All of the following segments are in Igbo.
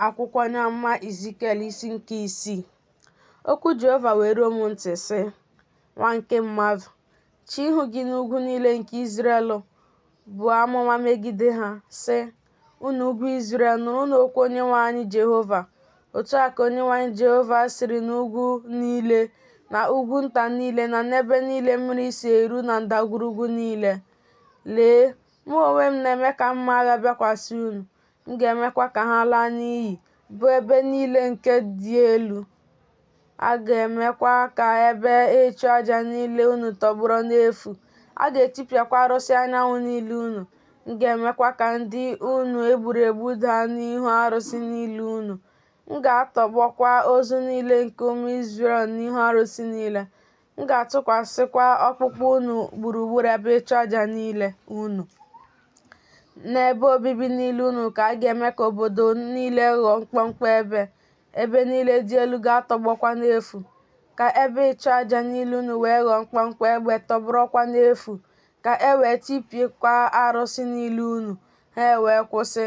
Akwụkwọ onye amụma Izikiel isi nke isii. Okwu Jehova wee ruo m ntị, sị, Nwa nke mmadụ, chee ihu gị n'ugwu niile nke Izrel buo amụma megide ha, sị, Unu ugwu Izrel, nụrụnụ okwu Onyenwe anyị Jehova. Otu a ka Onyenwe anyị Jehova sịrị n'ugwu niile, na ugwu nta niile, na n'ebe niile mmiri si eru na ndagwurugwu niile, Lee, mụ onwe m na-eme ka mma agha bịakwasị unu, m ga-emekwa ka ha laa n'iyi, bụ ebe niile nke dị elu. A ga-emekwa ka ebe ịchụaja niile unu tọgbọrọ n'efu, a ga-etipịakwa arụsị anyanwụ niile unu. M ga-emekwa ka ndị unu e gburu egbu daa n'ihu arụsị niile unu. M ga-atọgbọkwa ozu niile nke ụmụ Izrel n'ihu arụsị niile. M ga-atụkwasịkwa ọkpụkpụ unu gburugburu ebe ịchụaja niile unu. N'ebe obibi niile unu ka a ga-eme ka obodo niile ghọọ mkpọmkpọ ebe, ebe niile dị elu ga-atọgbọkwa n'efu, ka ebe ịchụaja niile unu wee ghọọ mkpọmkpọ ebe tọgbọrọkwa n'efu, ka e wee tipịakwa arụsị niile unu, ha ewee kwụsị,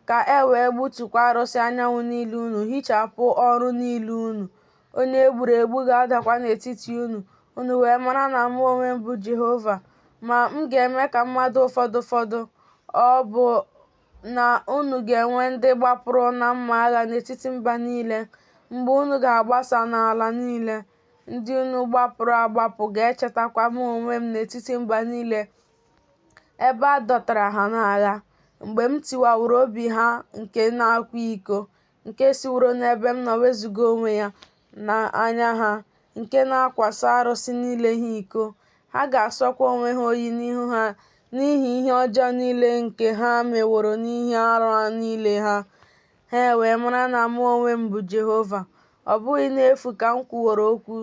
ka e wee gbutukwa arụsị anyanwụ niile unu, hichapụ ọrụ niile unu. Onye e gburu egbu ga-adakwa n'etiti unu, unu wee mara na mụ onwe m bụ Jehova. Ma m ga-eme ka mmadụ ụfọdụ fọdụ, ọ bụ na unu ga-enwe ndị gbapụrụ na mma agha n'etiti mba niile, mgbe unu ga-agbasa n'ala niile. Ndị unu gbapụrụ agbapụ ga-echetakwa mụ onwe m n'etiti mba niile ebe a dọtara ha n'agha, mgbe m tiwaworo obi ha nke na-akwa iko, nke siworo n'ebe m nọ wezụga onwe ya n'anya ha, nke na-akwaso arụsị niile ha iko. Ha ga-asọkwa onwe ha oyi n'ihu ha n'ihi ihe ọjọọ niile nke ha meworo n'ihe arụ niile ha. Ha ewee mara na mụ onwe m bụ Jehova. Ọ bụghị n'efu ka m kwuworo okwu,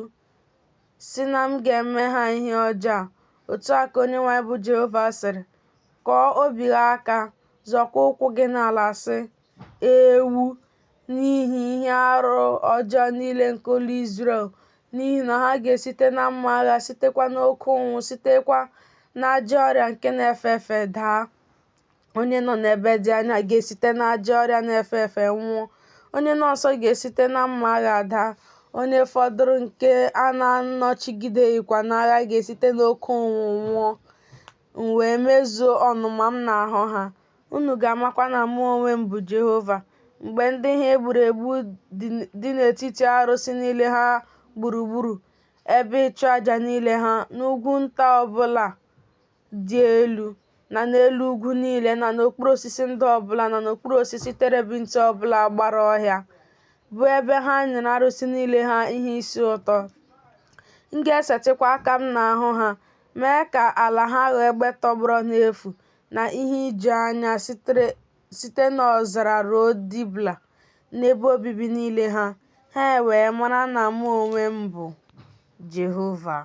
sị na m ga-eme ha ihe ọjọọ a. Otu a ka Onyenwe anyị bụ Jehova sịrị, Kụọ obi gị aka, zọọkwa ụkwụ gị n'ala, sị, Ewu! N'ihi ihe arụ ọjọọ niile nke ụlọ Izrel, n'ihi na ha ga-esite na mma agha, sitekwa n'oke ụnwụ, sitekwa n'ajọ ọrịa nke na-efe efe daa. Onye nọ n'ebe dị anya ga-esite n'ajọ ọrịa na-efe efe nwụọ. Onye nọ nso ga-esite na mma agha daa. Onye fọdụrụ nke a na-anọchigideghịkwa n'agha ga-esite n'oke ụnwụ nwụọ. M wee mezuo ọnụma m n'ahụ ha. Unu ga-amakwa na mụ onwe m bụ Jehova, mgbe ndị ha e gburu egbu dị n'etiti arụsị niile ha gburugburu ebe ịchụaja niile ha, n'ugwu nta ọ bụla dị elu, na n'elu ugwu niile, na n'okpuru osisi ndo ọ bụla, na n'okpuru osisi terebint ọ bụla gbara ọhịa, bụ ebe ha nyere arụsị niile ha ihe isi ụtọ. M ga-esetịkwa aka m n'ahụ ha, mee ka ala ha ghọọ ebe tọgbọrọ n'efu na ihe ijuanya site n'ọzara ruo Dibla, n'ebe obibi niile ha, ha ewee mara na mụ onwe m bụ Jehova.